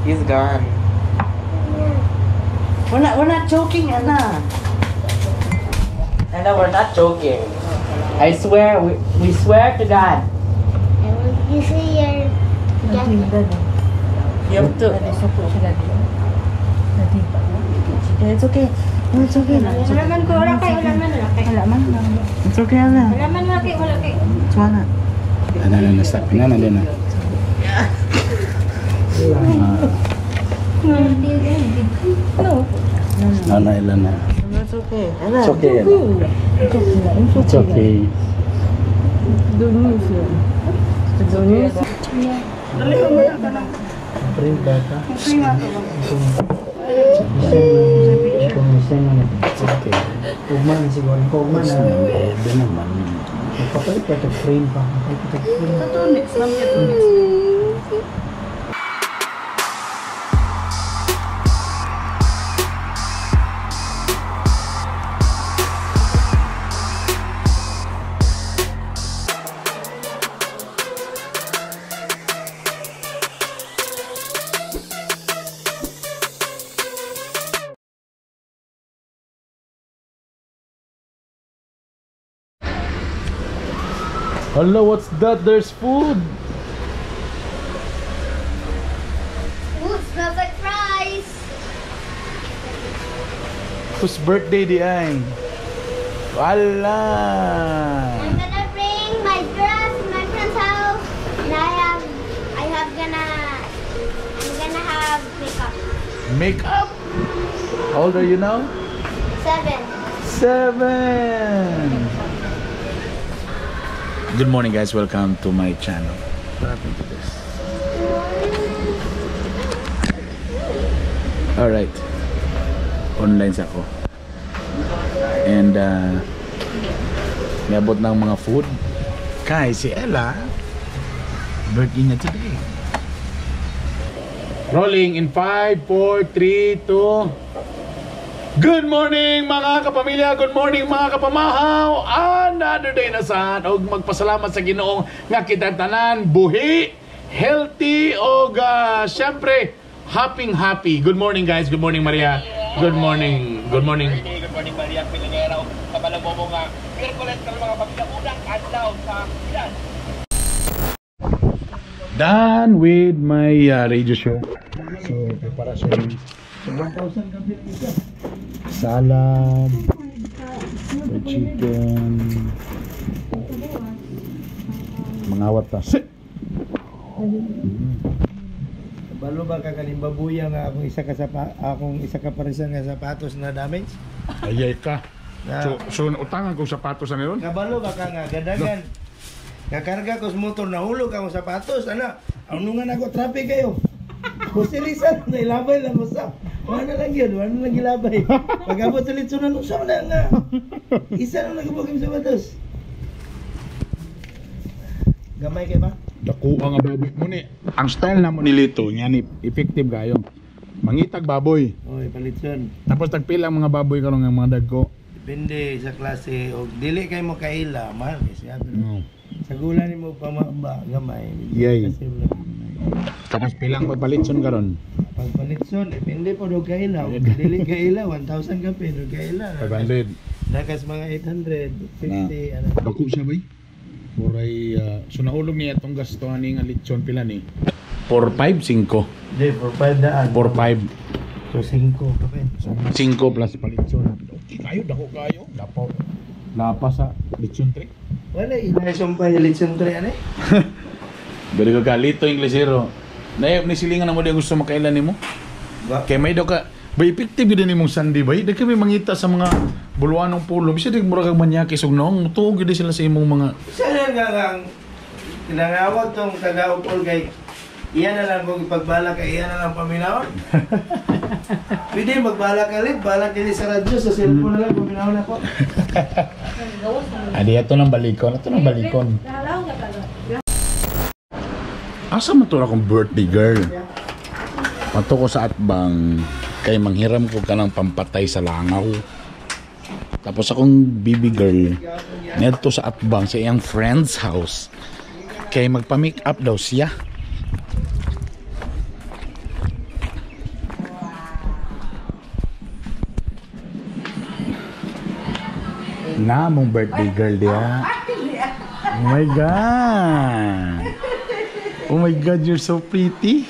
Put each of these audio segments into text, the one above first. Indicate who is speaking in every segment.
Speaker 1: He's gone. We're not joking, Ella. Ella, we're not joking. I swear, we swear to God.
Speaker 2: I want to see your jacket.
Speaker 1: You have to. It's okay. No, it's okay. It's
Speaker 3: Wala
Speaker 1: okay.
Speaker 3: man ko, wala kay, wala man, wala kay.
Speaker 4: Wala man.
Speaker 1: It's okay, Ella.
Speaker 3: Wala man, wala kay, wala kay.
Speaker 1: It's wala.
Speaker 5: Ano na, na, stop. Na, na, na.
Speaker 3: No.
Speaker 5: Na, na, Ella na.
Speaker 1: No, it's okay. Ella.
Speaker 5: It's okay, Ella. It's okay.
Speaker 4: Doon
Speaker 5: It's okay.
Speaker 6: Ugma na siguro. Ugma na.
Speaker 5: Bebe naman.
Speaker 6: Magpapalit pa ito frame pa. Magpapalit pa ito frame.
Speaker 4: Next lang niya to.
Speaker 5: Hello, what's that? There's food.
Speaker 2: Ooh, it smells like fries.
Speaker 5: Whose birthday di ay? Wala.
Speaker 2: I'm gonna bring my dress to my friend's house, and I have gonna, I'm gonna have makeup.
Speaker 5: Makeup? How old are you now?
Speaker 2: 7.
Speaker 5: 7. Good morning, guys. Welcome to my channel. What happened to this? Alright. Online sa ako. And niabot ng mga food. Kay si Ella, birthday niya today. Rolling in 5, 4, 3, 2. Good morning, mga kapamilya, good morning, mga kapamahaw. Another day na saan og magpasalamat sa Ginoo nga kita tanan buhi, healthy og syempre happy happy. Good morning, guys. Good morning, Maria. Good morning. Good morning.
Speaker 7: Good morning, Maria Pilinero. Kabalo mo nga Miyerkules karon, mga pamilya, unang adlaw sa bulan.
Speaker 5: Done with my radio show. So, preparasyon.
Speaker 6: 1,000 ka isa.
Speaker 5: Salad, fried chicken, mga wata. Si!
Speaker 6: Balo ba ka kaning babuya nga akong isa ka parisan nga sapatos na damage?
Speaker 5: Ayay ka.
Speaker 6: Na,
Speaker 5: So, utangan kong sapatos na meron?
Speaker 6: Kabalo ba ka nga gadagan? Kakarga ko sa motor, nahulog akong sapatos ana. Ang nungan ako traffic kayo. Kusilisan na ilabay lang mo sa. Wala lang yun, wala lang gilabay. Pag abot sa litsunan, usaw na nga. Isa lang nagabog yung sapatos. Gamay kay ba?
Speaker 5: Dako ang baboy mo ni. Ang style na mo ni Lito, nga ni effective kayo. Mangitag baboy.
Speaker 6: Oy, palitson.
Speaker 5: Tapos tagpila ang mga baboy karon nga mga dagko.
Speaker 6: Depende sa klase og dili kay mo kaila, mahal kay siya.
Speaker 5: No.
Speaker 6: Sa gula nimo pa ba gamay.
Speaker 5: Yay.
Speaker 6: Kasi wala.
Speaker 5: Tapos pilang pagpalitson karon?
Speaker 6: Pagpalitson, depende po og kaila. Og dili kaila, 1,000 ka pero kaila.
Speaker 5: 500.
Speaker 6: Dakas mga 850 ano.
Speaker 5: Dako siya bay. Muray so nahulog niya itong gasto ani nga litson pila ni? 4 5 5.
Speaker 6: Di, for 5 daan.
Speaker 5: 4 5.
Speaker 6: So 5 kapin.
Speaker 5: So 5 plus palitson. Okay kayo, dako kayo. Lapaw. Lapa sa litson 3.
Speaker 6: Wala ilay sumpay litson 3 ani.
Speaker 5: Beri ko ka Lito Inglesero. Nay ni silingan na mo di gusto makailan nimo.
Speaker 6: Ba?
Speaker 5: Kay may daw ka bay effective gyud nimong Sunday bay. Di kami mangita sa mga buluanong pulo. Bisa di mura kag manyaki sugnoong mutuog gyud sila sa imong mga
Speaker 6: Sa lang nga ang tinangawag tong taga-upol kay iyan na lang kung ipagbala kay iyan na lang paminawon. Pwede magbala ka rin, bala dili sa radyo, sa cellphone na lang paminawon ako.
Speaker 5: Adi ato nang balikon, ato nang balikon. Asa man to akong birthday girl? Pato ko sa atbang kay manghiram ko kanang pampatay sa langaw. Tapos akong baby girl nedto sa atbang sa iyang friend's house kay magpa-make up daw siya. Na mong birthday girl diha. Oh my God. Oh my God, you're so pretty.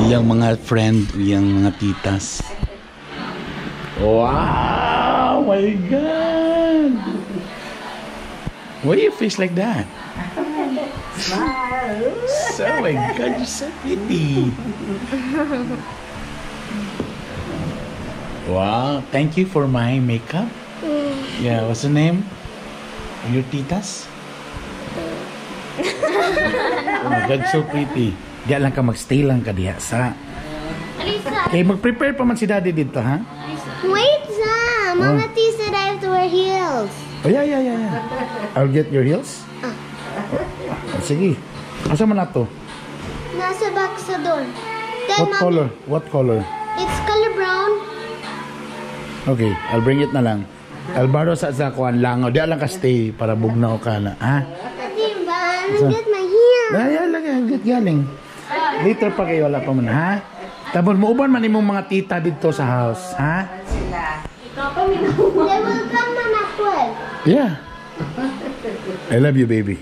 Speaker 5: Iyang mga friend, iyang mga titas. Wow, my God. Why your face like that? Smile. Oh my God, you're so pretty. Wow, thank you for my makeup. Yeah, what's the name? Your titas? Oh my God, so pretty. Diya lang ka, magstay lang ka diha sa.
Speaker 2: Alisa.
Speaker 5: Okay, mag-prepare pa man si Daddy dito, ha?
Speaker 2: Wait, Sam. Mama T said I have to wear heels.
Speaker 5: Oh, yeah. I'll get your heels. Oh, sige. Asa man na to?
Speaker 2: Nasa back sa door. Then,
Speaker 5: What
Speaker 2: Mommy,
Speaker 5: color? What color?
Speaker 2: It's color brown.
Speaker 5: Okay, I'll bring it na lang. Alvaro sa kuan langaw. Di lang ka stay para bugnaw ka na, ha?
Speaker 2: Daddy, but I'm gonna get my heels.
Speaker 5: Ay, ay, lagi, get galing. Later pa kayo, wala pa man, ha? Tapos muuban man imong mga tita dito sa house, ha?
Speaker 2: They will come man at 12.
Speaker 5: Yeah. I love you, baby.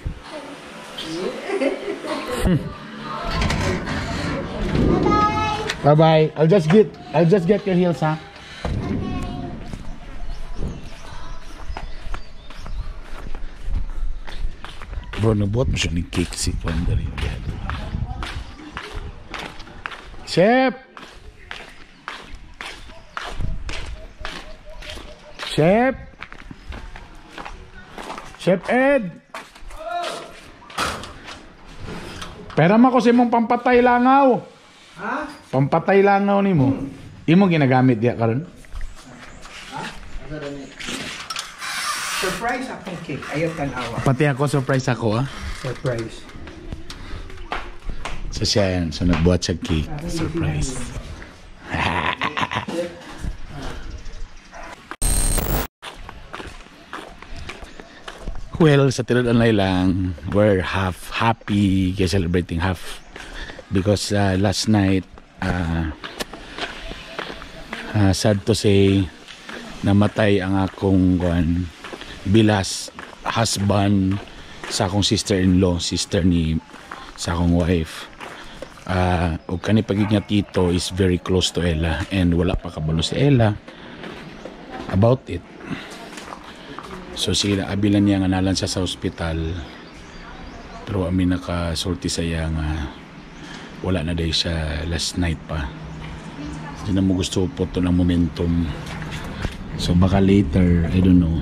Speaker 2: Bye-bye.
Speaker 5: Bye-bye. I'll just get your heels, ha? Bro, nabuhat mo siya ng cake si Wanda rin. Chef! Chef! Chef Ed! Pera mo ko sa imong pampatay langaw.
Speaker 6: Ha?
Speaker 5: Pampatay langaw nimo. Imo ginagamit diya karon?
Speaker 6: Surprise akong cake. Ayaw tanawa.
Speaker 5: Pati ako surprise ako, ah.
Speaker 6: Surprise.
Speaker 5: So siya yan. So nagbuhat siya cake. Surprise. Well, sa tinud-anay lang, we're half happy kay celebrating half because last night sad to say namatay ang akong kuan bilas husband sa akong sister-in-law, sister ni sa akong wife. Ug kani pagig nga tito is very close to Ella and wala pa kabalo si Ella about it. So sila abilan niya nga nalan siya sa ospital. Pero ami nakasulti sa iya nga wala na day siya last night pa. Hindi na mo gusto po to ng momentum. So baka later, I don't know.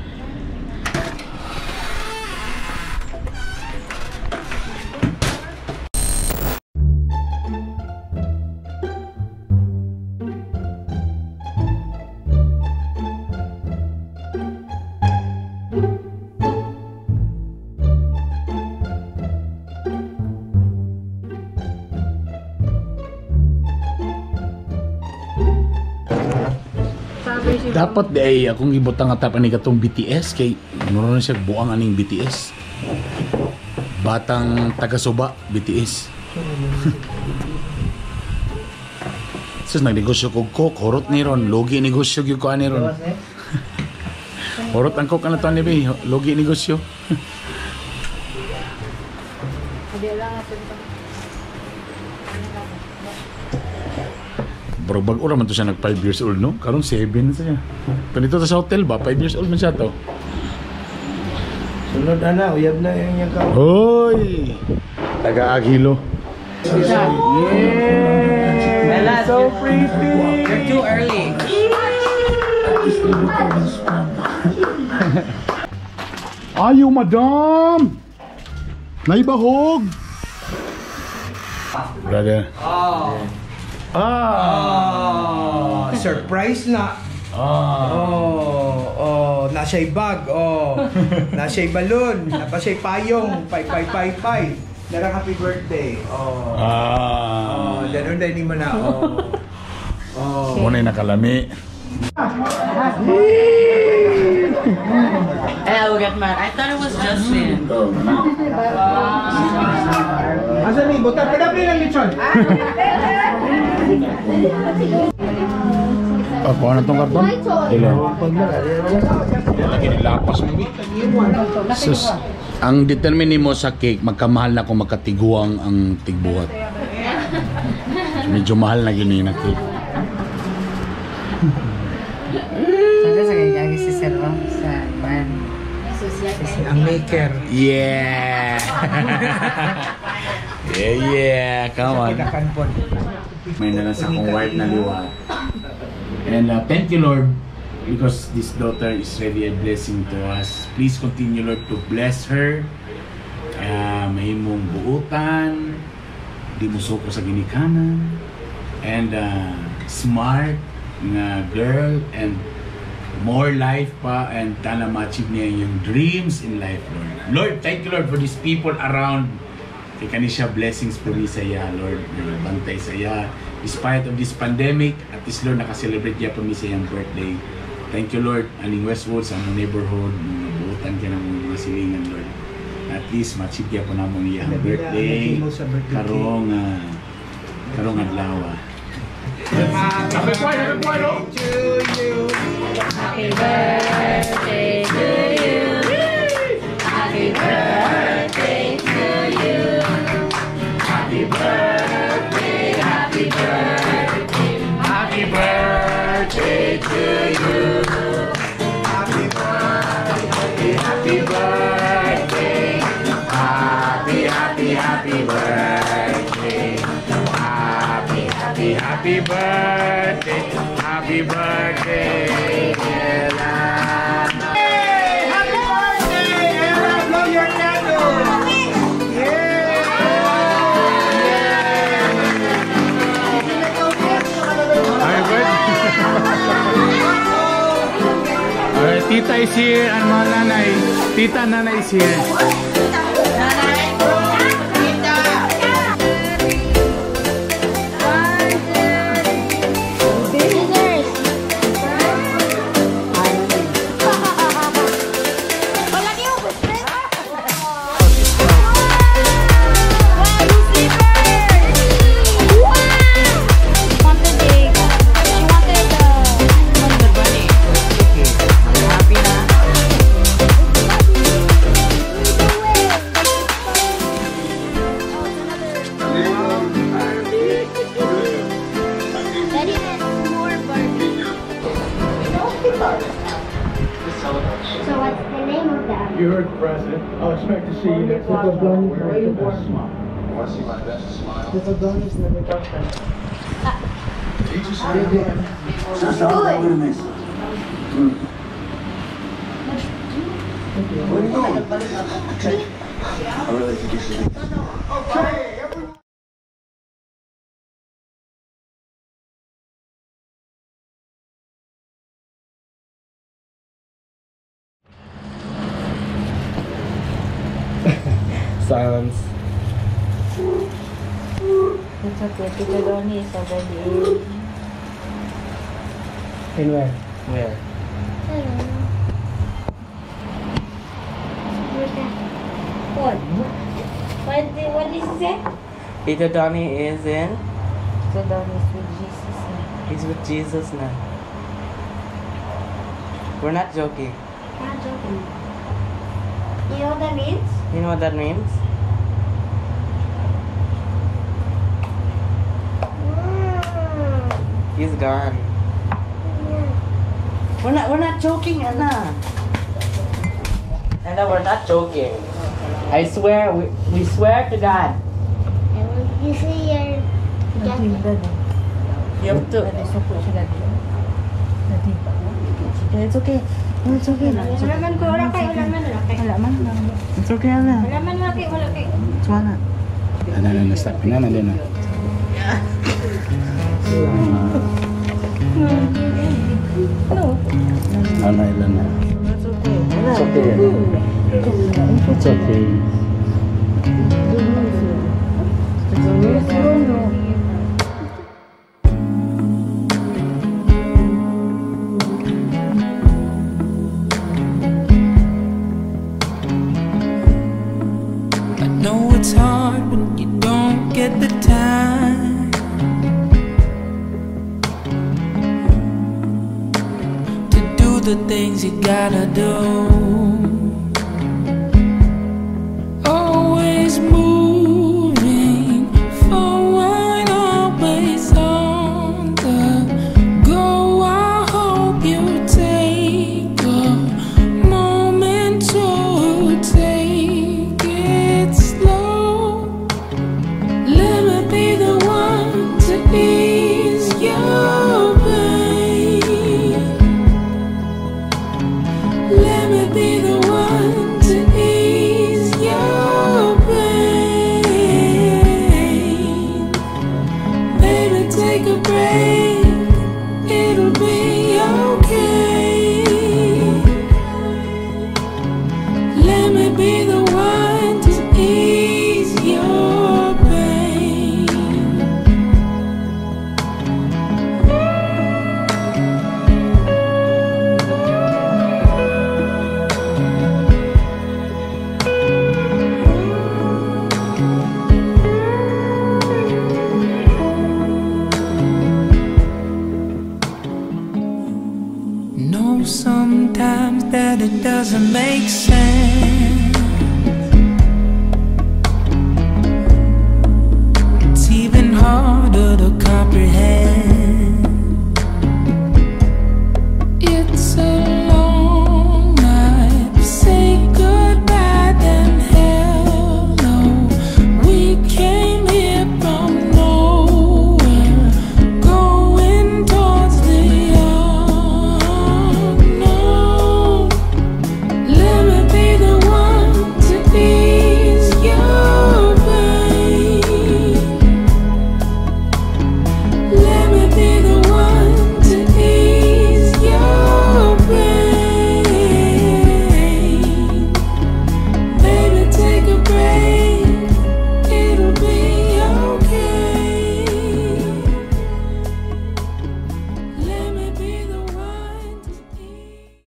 Speaker 5: Dapat di ay akong ibutang atap ani katong BTS kay mura na siya buang aning BTS. Batang taga-suba BTS. Sus nagnegosyo kog coke, horot ni ron, logi negosyo gyud ko ani ron. Horot ang coke ana to ani be, logi negosyo. Bro, bag-o ra man to siya nag 5 years old, no? Karon 7 na siya. Pero dito sa hotel ba, 5 years old man siya to.
Speaker 6: Sunod ana, uyab na yung iyang ka.
Speaker 5: Hoy! Taga-Aguilo.
Speaker 1: Yeah!
Speaker 5: So pretty!
Speaker 1: You're too early.
Speaker 5: Ayo, madam! Naibahog! Brother.
Speaker 6: Oh.
Speaker 5: Ah!
Speaker 6: Oh, surprise na.
Speaker 5: Ah!
Speaker 6: Oh, nasa bag, oh. Nasa balon, napa siya'y payong, pay pay pay pay. Narang happy birthday. Oh.
Speaker 5: Ah!
Speaker 6: Oh, ganun din mo na. Oh. Oh.
Speaker 5: Muna yung nakalami.
Speaker 1: And I will get mad. I thought it was Justin.
Speaker 6: Asa ni buta padapli lang lechon.
Speaker 5: Oh, kuha na tong karton. Dili. Lagi nilapas mo bi. Sus, ang determine mo sa cake, magkamahal na kung magkatiguang ang tigbuhat. So, medyo mahal na gini na cake.
Speaker 1: Sana sa kay si Sir oh, sa man.
Speaker 6: Ang maker.
Speaker 5: Yeah! Yeah, come on.
Speaker 6: Pinakanpon.
Speaker 5: May nalang sa akong wife na liwat. And thank you, Lord, because this daughter is really a blessing to us. Please continue, Lord, to bless her. Mahimong buutan, di mo suko sa ginikanan, and smart nga girl, and more life pa, and tana ma-achieve niya yung dreams in life, Lord. Lord, thank you, Lord, for these people around. Kay kani siya blessings po ni sa iya, Lord. Bantay sa iya. Despite of this pandemic, at least, Lord, nakaselebrate niya po mi sa iyang birthday. Thank you, Lord. Aning Westwood, sa among neighborhood, mga buutan ka ng mga silingan, Lord. At least, ma-achieve niya po namong iyang birthday.
Speaker 6: Nagimo sa birthday cake.
Speaker 5: Karong adlaw. Happy birthday, no?
Speaker 6: To you.
Speaker 4: Happy birthday to you. Happy birthday to you.
Speaker 5: Happy birthday, happy birthday, happy birthday to you.
Speaker 6: Happy birthday.
Speaker 5: Happy birthday, happy, happy, happy birthday. Happy, happy, happy birthday, happy birthday, Ella.
Speaker 6: Hey! Happy birthday! Ella, blow your candle! Yeah! Did you make a wish?
Speaker 5: Happy birthday. Alright, Tita is here and mga nanay. Tita, nanay is here.
Speaker 2: Scissors. Wala niyo gusto. Wow, slippers! Wow! Wanted a, she wanted
Speaker 4: The bunny. Happy na.
Speaker 2: Daddy has more Barbie. So what's the name of that?
Speaker 8: You heard the president. I'll expect to see you next week. Wear your best smile. Want to see my best smile?
Speaker 6: Where are you going? I really think you should leave. Okay, everyone.
Speaker 1: Silence.
Speaker 3: It's okay. Tito Donnie is already in.
Speaker 1: In where? Where?
Speaker 2: I don't know. Where's that? What? What did he say?
Speaker 1: Tito Donnie is in.
Speaker 3: Tito Donnie is with Jesus na.
Speaker 1: He's with Jesus now. We're not joking.
Speaker 2: Not joking. You know what that means?
Speaker 1: You know what that means? He's gone.
Speaker 2: Yeah.
Speaker 1: We're not joking, Anna. Anna, we're not joking. I swear, we swear to God.
Speaker 2: I want to see your jacket.
Speaker 1: You have to. It's okay. No, it's okay. It's
Speaker 3: Wala
Speaker 1: okay.
Speaker 3: man ko, wala kay, wala man, wala kay. Wala man.
Speaker 1: It's okay, Anna.
Speaker 3: Wala man, wala kay, wala kay.
Speaker 1: It's wala.
Speaker 5: Ana, na, stop. Na, na, na.
Speaker 3: No.
Speaker 5: Ana, ilan na.
Speaker 1: It's okay.
Speaker 5: It's okay. It's okay.
Speaker 1: It's okay.
Speaker 9: I know it's hard when you don't get the time. the things you gotta do.